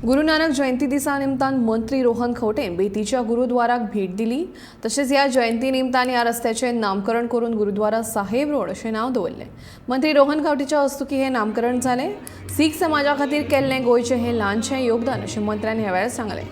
गुरू नानक जयंती दिसा निमतान मंत्री रोहन खंवटे बेतीच्या गुरुद्वाराक भेट दिली. तशेंच ह्या जयंती निमतान ह्या रस्त्याचें नामकरण करून गुरुद्वारा साहेब रोड अशें नांव दवरलें. मंत्री रोहन खंवटेच्या हस्तुकीं हें नामकरण जालें. सीख समाजा खातीर केल्लें गोंयचें हें ल्हानशें योगदान अशें मंत्र्यान ह्या वेळार सांगलें.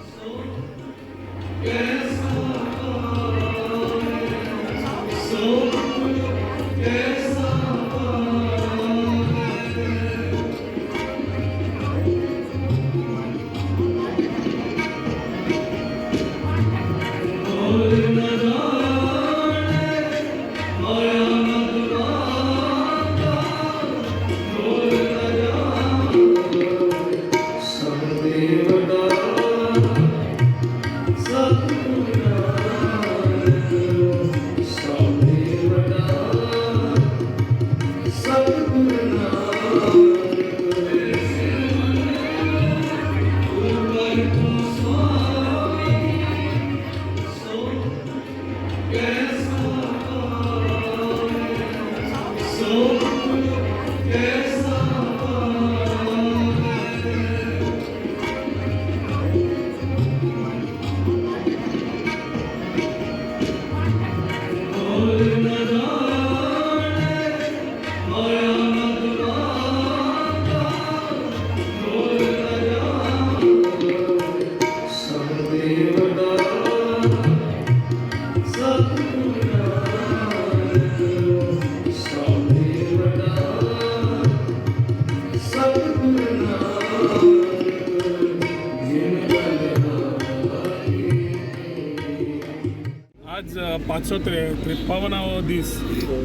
आज 553वां दीस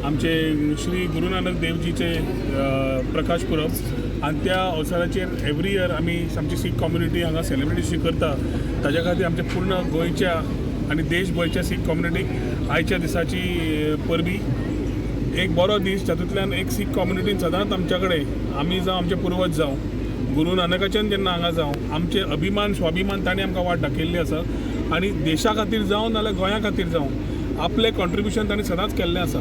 आमचे श्री गुरू नानक देवजीचे प्रकाश पुरब आनी त्या अवसराचेर एवरी इयर आमी आमची सीख कम्युनिटी हांगा सेलिब्रेट करता. ताज्या खातीर आमच्या पूर्ण गोंयच्या आनी देशभरच्या सीख कम्युनिटीक आयच्या दिसाची परबी. एक बरो दीस जातूंतल्यान एक सीख कम्युनिटीन सदांच आमच्या कडेन आमी जावं आमचे पुर्वज जावं गुरू नानकाच्यान जेन्ना हांगा जावं आमचे अभिमान स्वाभिमान ताणें आमकां वाट दाखयल्ली आसा आनी देशा खातीर जावं नाल्यार गोंया खातीर जावं आपलें कॉन्ट्रिब्युशन तांणी सदांच केल्लें आसा.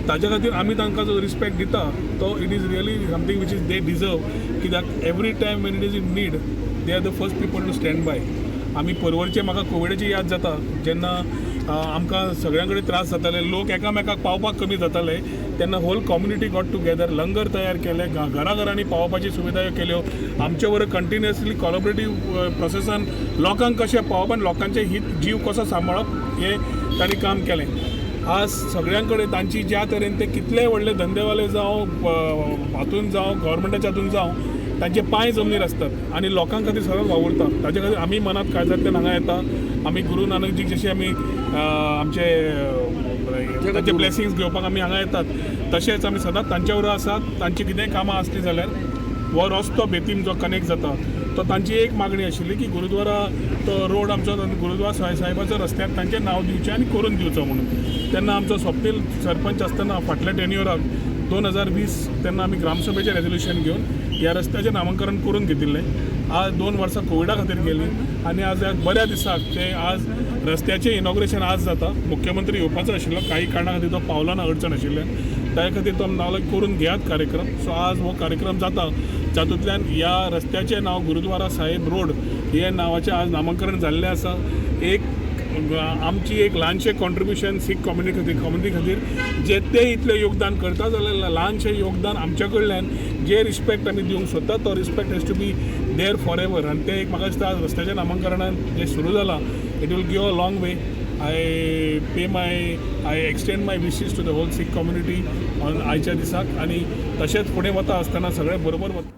ताज्या खातीर आमी तांकां जो रिस्पेक्ट दिता तो it is really something which is they deserve, कित्याक every time when it is in need they are the first people to stand by. आमी परवरचे म्हाका कोविडाची याद जाता जेन्ना आमकां सगळ्यां कडेन त्रास जाताले, लोक एकामेकाक पावपाक कमी जाताले, तेन्ना होल कम्युनिटी गॉट टुगेदर, लंगर तयार केले, घराघरांनी पावोवपाची सुविधा केल्यो. आमचे बरोबर कंटिन्युअसली कॉलॉबरेटीव प्रोसेसान लोकांक कशें पावप आनी लोकांचे हित जीव कसो सांबाळप हें तांणी काम केलें. आज सगळ्यां कडेन तांची ज्या तरेन ते कितलेय व्हडले धंदेवाले जावं हातून जावं गव्हर्मेंटाच्या हातून जावं तांचे पांय जमनीर आसतात आनी लोकां खातीर सदांच वावुरता. ताजे खातीर आमी मनांत काळजांतल्यान हांगा येता. आमी गुरू नानकजीक जशें आमी आमचे तांचे ब्लेसिंग्स घेवपाक आमी हांगा येतात, तशेंच आमी सदांच तांच्या बरोबर आसात. तांची कितेंय कामां आसलीं जाल्यार हो रस्तो बेतीम जो कनेक्ट जाता तो तांची एक मागणी आशिल्ली की गुरुद्वारा तो रोड आमचो गुरुद्वारा साहेबाचो रस्त्यार तांचें नांव दिवचें आनी करून दिवचो म्हणून. तेन्ना आमचो स्वप्नील सरपंच आसतना फाटल्या टेन्युअराक 2020 तेन्ना आमी ग्रामसभेचें रेजोल्युशन घेवन ह्या रस्त्याचें नामांकरण करून घेतिल्लें. आज 2 वर्सां कोविडा खातीर गेलीं आनी आज ह्या बऱ्या दिसाक ते आज रस्त्याचें इनॉग्रेशन आज जाता. मुख्यमंत्री येवपाचो आशिल्लो, काही कारणां खातीर तो पावलो ना, अडचण आशिल्ल्यान त्या खातीर तो नाव करून घेयात कार्यक्रम. सो आज हो कार्यक्रम जाता जातूंतल्यान ह्या रस्त्याचें नांव गुरुद्वारा साहेब रोड हे नांवाचें आज नामांकरण जाल्लें आसा. एक आमची एक ल्हानशें कॉन्ट्रिब्युशन सीख कम्युनिटी खातीर जे ते इतलें योगदान करता जाल्यार ल्हानशें योगदान आमच्या कडल्यान जे रिस्पेक्ट आमी दिवंक सोदता तो respect has to be there for ever. आनी तें एक म्हाका दिसता आज रस्त्याच्या नामांकरणान जें सुरू जालां it will give a long way. I extend my wishes to the whole Sikh community on आयच्या दिसाक आनी तशेंच फुडें वता आसतना सगळें बरोबर वता.